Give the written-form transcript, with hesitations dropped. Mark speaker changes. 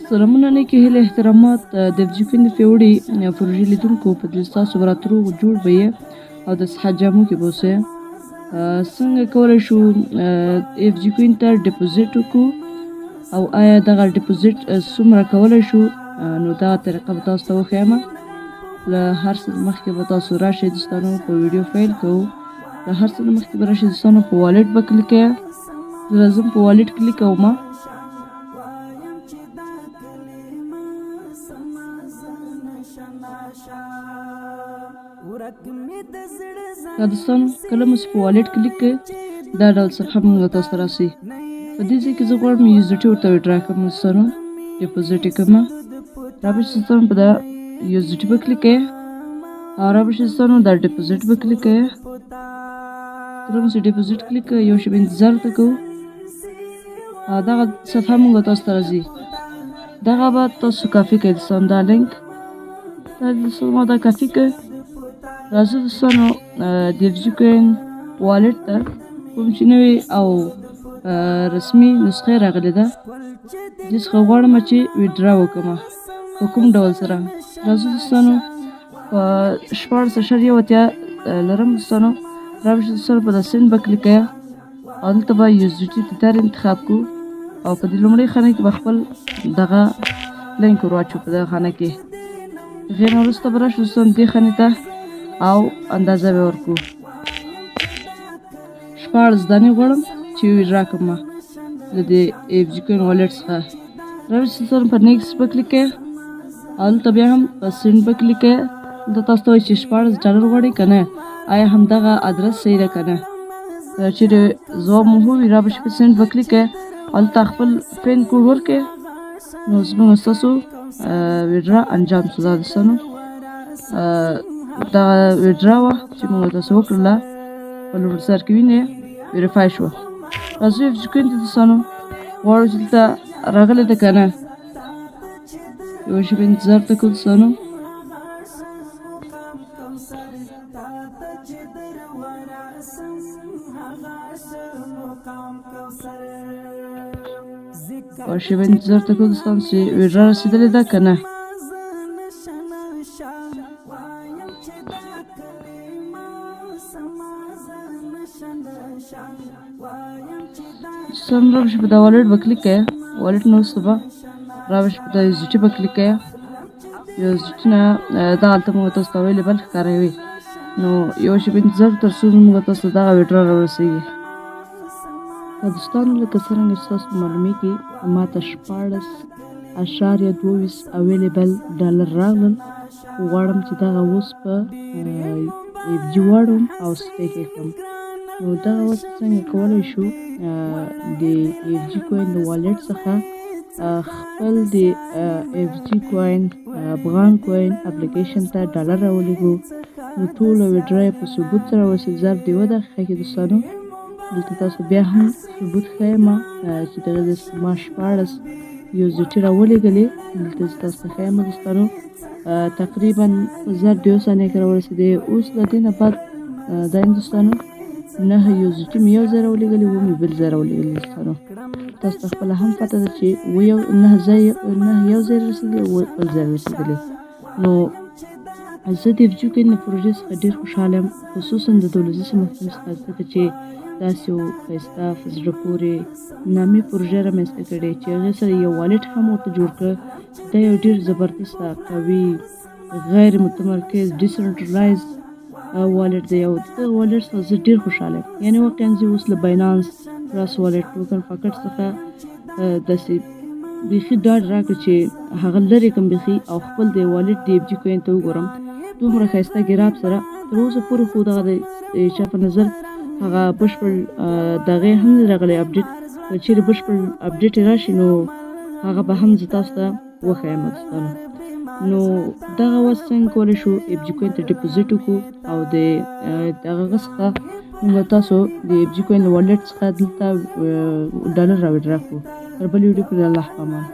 Speaker 1: سلامونه نیکې هیلې احترامات د اف جي کوین د پیاوړي پروژې لیدونکو په دې ستاسو به راته روغ جوړ به یې او د صحت جامو کې به اوسئ. څنګه کولی شو اف جي کوین ته ډیپوزیټ وکړو او آیا دغه ډیپوزیټ څومره کولی شو؟ نو دا طریقه به تاسو ته وښیم. له هر څه مخکې به تاسو راشئ دوستانو، په ویډیو پیل کوو. له هر څه مخکې به راشئ دوستانو، په والټ به کلیک کوئ. زه راځم په والټ کلیک کوم. دا دوستانو کله مو چې په والټ کلیک کړئ، دا ډول صفحه موږ تاسو ته راسي. په دې ځای کې زه غواړم یو زټي ورته ویډرا کړم دوستانو، ډیپوزیټ یې کړم. را به شي دوستانو، په دا یو زټي به کلیک کړئ او را به شي دوستانو، دا ډیپوزیټ به کلیک کړئ. کله مو چې ډیپوزیټ کلیک کړئ، یو شېبه انتظار ورته کوو او دغه صفحه موږ تاسو ته راځي. دغه به تاسو کافي کړئ دوستانو، دا لینک دا دوستانو ما دا کافي کړ. راځو دوستانو د اف جي کوین والټ ته، کوم چې نوې او رسمي نسخه راغلې ده. دې څخه غواړم چې ویډرا وکړم، په کوم ډول سره؟ راځو دوستانو، په 16.81 لرم دوستانو. راشي دوستانو، په دا سند به کلیک کړئ او دلته به یو ایس ډي ټي تیتر انتخاب کړو او په دې لومړۍ خانه کې به خپل دغه لینک ور واچو په دغه خانه کې. هغې نه وروسته به راشو دوستانو دې خانې ته او اندازه به ورکړو. 16 دانې غواړم چې ویډرا کړم ما له دې اف جي کوین والټ څخه. راشي دوستانو، په نیکسټ به کلیک کړئ او دلته بیا هم په سند به کلیک کړئ. دلته تاسو ته وایي چې 16 ډالر غواړئ که نه، آیا همدغه ادرس صحیح ده که نه؟ که چېرې ځواب مو هو وي، را به شي په سند به کلیک کړئ او دلته خپل پین کوډ ورکړئ. نو زموږ ستاسو ویډرا انجام شو. دا دوستانو دغه ویډرا وه چې موږ تاسو وکړله، په لومړي سر کې وینئ ویریفای شوه. راځو اف جي کوین ته دوستانو، غواړو چې دلته راغلې ده که نه. یوه شېبه انتظار ته کوو دوستانو. یوه شېبه انتظار ته کوو دوستانو چې ویډرا رسېدلې ده که نه. دوستانو راشي په دا والټ به کلیک کړئ، والټ نه وروسته به راشي په دا یو زټي به کلیک کړئ. یو زټي نه دا هلته موږ تاسو ته اویلیبل ښکاروي. نو یو شېبه انتظار تر څو موږ تاسو ته دغه ویډرا راورسېږي. دوستانو لکه څرنګه چې تاسو ته معلومیږي، ما ته 16.22 اویلیبل ډالر راغلل. غواړم چې دغه اوس په اف جي واړوم او سټیک یې کړم. نو دغه اوس څنګه کولی شو د اف جي کوین د والټ څخه خپل د اف جي کوین افغان کوین اپلیکیشن ته ډالر راولېږو؟ نو ټوله ویډرا یې په ثبوت سره ورسېد، ظرف د یوه دقیقه کې. دوستانو دلته تاسو بیا هم ثبوت ښیم چې دغه ما 16 یو زټي راولېږلې. دلته زه تاسو ته ښیم دوستانو، تقریبا په ظرف د یو ثانیه کې راورسېدې. اوس له دې نه بعد دا دوستانو 9 یو زټي مې یو ځای راولېږلې، اووه مې بل ځای راولېږلې. دوستانو تاسو ته خپله هم پته ده چې اووه یو 9 ځای 9 یو ځای رسېدلې، اووه بل ځای رسېدلې. نو زه د اف جي کوین له پروژې څخه ډېر خوشحاله یم، خصوصا د دولتي سمختون څخه، ځکه چې داسې یو ښایسته په زړه پورې نامي پروژه رامنځته کړې چې هغې سره یو والټ هم ورته جوړ کړ. دا یو ډېر زبردست، قوي، غیر متمرکز، ډیسنټرلایز والټ دی او دغه والټ څخه زه ډېر خوشحاله یم. یعنې واقعا زه اوس له باینانس، ټرست والټ، ټوکن پاکټ څخه داسې بیخي ډاډ راکړ چې هغه لرې کړم بیخي او خپل د والټ د اف جي کوین ته وګورم. دومره ښایسته ګراف سره تر اوسه پورې خو دغه د چا په نظر هغه بشپړ دغه هم نه راغلی اپډیټ. که چېرې بشپړ اپډیټ راشي، نو هغه به هم زه تاسو ته وښایم دوستانو. نو دغه وخت څنګه کولی شو اف جي کوین ته ډیپوزیټ وکړو او د دغه څخه موږ تاسو د اف جي کوین له والټ څخه دلته ډالر را ویډرا کړو؟ تر بلې ویډیو پورې الله په امان.